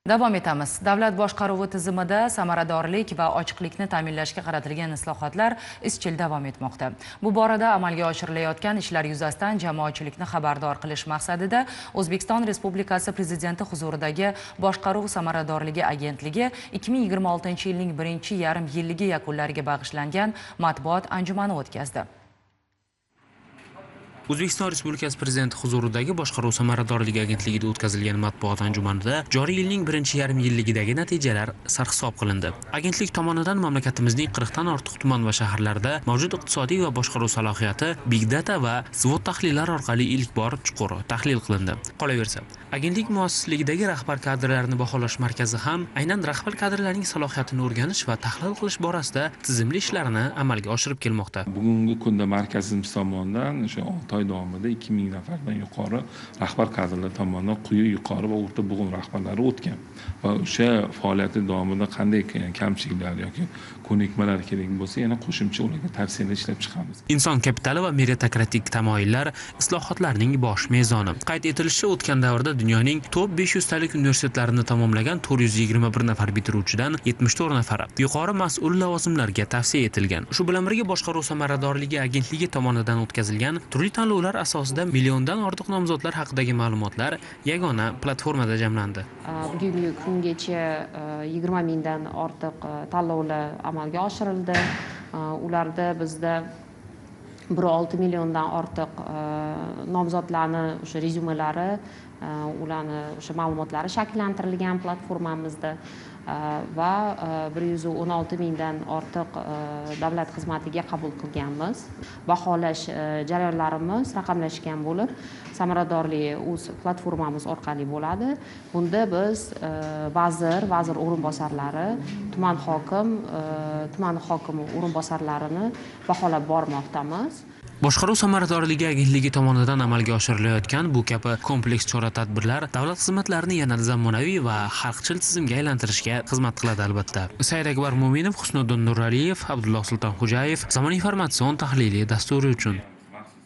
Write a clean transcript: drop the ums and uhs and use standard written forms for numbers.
Davom etamiz. Davlat boshqaruvi tizimida samaradorlik va ochiqlikni ta'minlashga qaratilgan islohotlar izchil davom etmoqda. Bu borada amalga oshirilayotgan ishlar yuzasidan jamoatchilikni xabardor qilish maqsadida O'zbekiston Respublikasi Prezidenti huzuridagi Boshqaruv samaradorligi agentligi 2026-yilning birinchi yarim yilligi yakunlariga bag'ishlangan matbuot anjumani o'tkazdi. O'zbekiston Respublikasi Prezidenti huzuridagi Boshqaruv samaradorligi agentligida o'tkazilgan matbuot anjumanida joriy yilning birinchi yarim yilligidagi natijalar sarhisob qilindi. Agentlik tomonidan mamlakatimizning 40 dan ortiq tuman va shaharlarida mavjud iqtisodiy va boshqaruv salohiyati Big Data va SWOT tahlillari orqali ilk bor chuqur tahlil qilindi. Qolaversa, agentlik muassisligidagi rahbar kadrlarni baholash markazi ham aynan rahbar kadrlarning salohiyatini o'rganish va tahlil qilish borasida tizimli ishlarni amalga oshirib kelmoqda. Bugungi kunda markazimiz tomonidan o'sha 6 oy davomida 2000 nafardan yuqori rahbar kadrlar tomonidan quyi, yuqori va o'rta bo'g'in rahbarlari o'tgan va o'sha faoliyati davomida qanday kamchiliklar yoki ko'nikmalar kerak bo'lsa, yana qo'shimcha ularga tavsiyalar ishlab chiqamiz. Inson kapitali va meritokratik tamoyillar islohotlarning bosh mezoni. Qayd etilishicha, o'tgan davrda dunyoning top 500 talik universitetlarini tamomlagan 421 nafar bitiruvchidan 74 nafari yuqori mas'ul lavozimlarga tavsiya etilgan. Shu bilan birga Boshqaruv samaradorligi agentligi tomonidan o'tkazilgan turli tanlovlar asosida milliondan ortiq nomzodlar haqidagi ma'lumotlar yagona platformada jamlandi. Bugungi kungacha 20 mingdan ortiq tanlovlar amalga oshirildi. Ularda bizda 1,6 milliondan ortiq nomzodlarni o'sha rezyumelari, ularni o'sha ma'lumotlari shakllantirilgan platformamizda va 116 mingdan ortiq davlat xizmatiga qabul qilganmiz. Baholash jarayonlarimiz raqamlashgan bo'lib, samaradorlik o'z platformamiz orqali bo'ladi. Bunda biz vazir o'rinbosarlari, tuman hokimi o'rinbosarlarini baholab bormoqdamiz. Boshqaruv samaradorligi agentligi tomonidan amalga oshirilayotgan bu kabi kompleks chora-tadbirlar davlat xizmatlarini yanada zamonaviy va xalqchil tizimga aylantirishga xizmat qiladi albatta. Saidakbar Mo'minov, Husniddin Nuraliyev, Abdulloh Sultonxo'jayev, Zamon informatsion tahliliy dasturi uchun.